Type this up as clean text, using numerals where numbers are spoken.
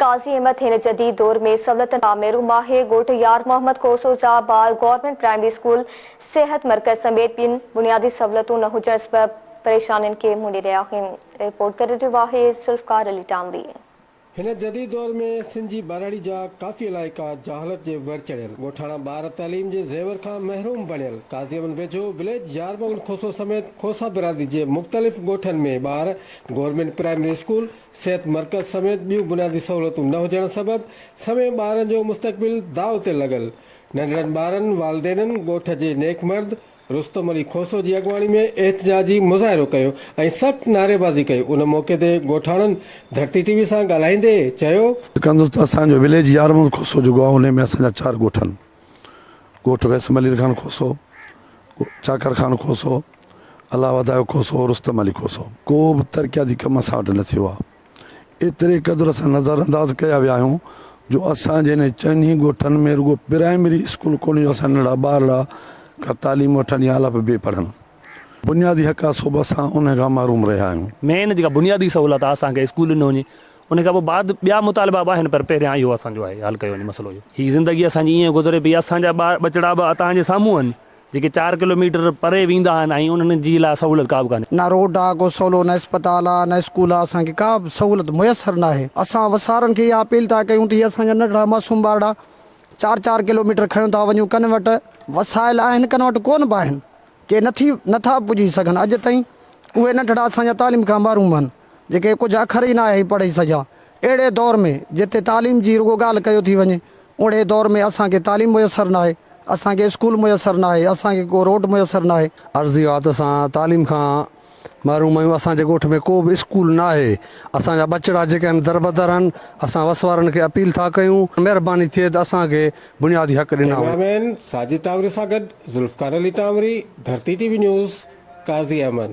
قاضي احمد هن جديد دور ۾ سهولتن کان محروم آهي، ڳوٺ يار محمد کوسو جا ٻار گورنمينٽ پرائمري اسڪول، صحت مرڪز سميت ٻين بنيادي سهولتون نه هجڻ سبب پريشانين کي منهن ڏئي رهيا آهن، رپورٽ ڪري رهيو آهي ذوالفقار علي ٽانوري. هن جديد دور ۾ سنڌ جي ٻهراڙي جا ڪافي علائقا جهالت جي ور چڙهيل، ڳوٺاڻا ٻار تعليم جي زيور کان محروم بڻيل، قاضي احمد ويجهو وليج يار محمد کوسو سميت کوسا برادري جي مختلف ڳوٺن ۾ ٻار گورنمينٽ پرائمري اسڪول، صحت مرڪز سميت ٻيون بنيادي سهولتون نه هجڻ سبب سوين ٻارن جو مستقبل داء تي لڳل، ننڍڙن ٻارن والدينن ڳوٺ جي نيڪ مرد رستم علي کوسو جي اڳواڻي ۾ احتجاجي مظاهرو ڪيو ۽ سخت نعريبازي ڪئي ان موقعي تي ڳوٺاڻن ڌرتي ٽي وي سان ڳالهائيندي چيو. ڪندس ته اسان جو وليج يار محمد کوسو جيڪو آهي انهي ۾ اسان جا چار ڳوٺ آهن ڳوٺ ويس ملير خان کوسو، چاڪر خان کوسو، الله وڌايو کوسو، رستم علي کوسو. ڪو به ترقياتي ڪم اسان وٽ نه ٿيو آهي. ايتري قدر اسان نظر انداز ڪيا ويا آهيون جو اسان جي انهن چئني ڳوٺن ۾ رڳو پرائمري اسڪول ڪونهي جو اسان ننڍڙا ٻارڙا ڪا تعليم وٺن يا الف بي پڙهن. بنيادي حق آهي سو به اسان انهي کان محروم رهيا آهيون. مين جيڪا بنيادي سهولت آهي اسان کي اسڪول ڏنو وڃي ان کان پوء بعد ٻيا مطالبا به آهن پر پهريان اهو اسان جو آهي حل ڪيو وڃي مسئلو اهو. هي زندگي اسان جي ائين گذري پئي اسان جا ٻار ٻچڙا به توهان جي سامهون آهن جيڪي چار ڪلو ميٽر پري ويندا آهن ۽ انهن جي لاء سهولت ڪا به ڪانهي. نه روڊ آ ڪو سولو نه اسپتال آ نه اسڪول آ اسان کي ڪا به سهولت ميسر ناهي اسان وسارن کي اها اپيل ٿا ڪيون ته هي اسان جا ننڍڙا معصوم ٻارڙا چار چار ڪلو ميٽر کنيو ٿا وڃون ڪن وٽ وسائل آهن ڪن وٽ ڪونه به آهن ڪي نٿي نٿا پڄي سگهن اڄ تائين اهي ننڍڙا اسان جا تعليم کان محروم آهن. جيڪي ڪجهه اکر ئي ناهي پڙهي سگهيا. اهڙي دور ۾ جتي تعليم جي رڳو ڳالهه ڪيو ٿي وڃي، اهڙي دور ۾ اسان کي تعليم ميسر ناهي، اسان کي اسڪول ميسر ناهي، اسان کي ڪو روڊ ميسر ناهي. عرض اهو آهي ته اسان تعليم کان محروم آهيون، اسان جي ڳوٺ ۾ ڪو به اسڪول ناهي، اسان جا ٻچڙا جيڪي آهن دربدر آهن، اسان وس وارن کي اپيل ٿا ڪيون، مهرباني ٿئي ته اسان کي بنيادي حق ڏنا وڃن. ڪئميرا مين ساجد ٽانوري سان گڏ Zulfiqar Ali Tanwari, Dharti T V news, Qazi Ahmed.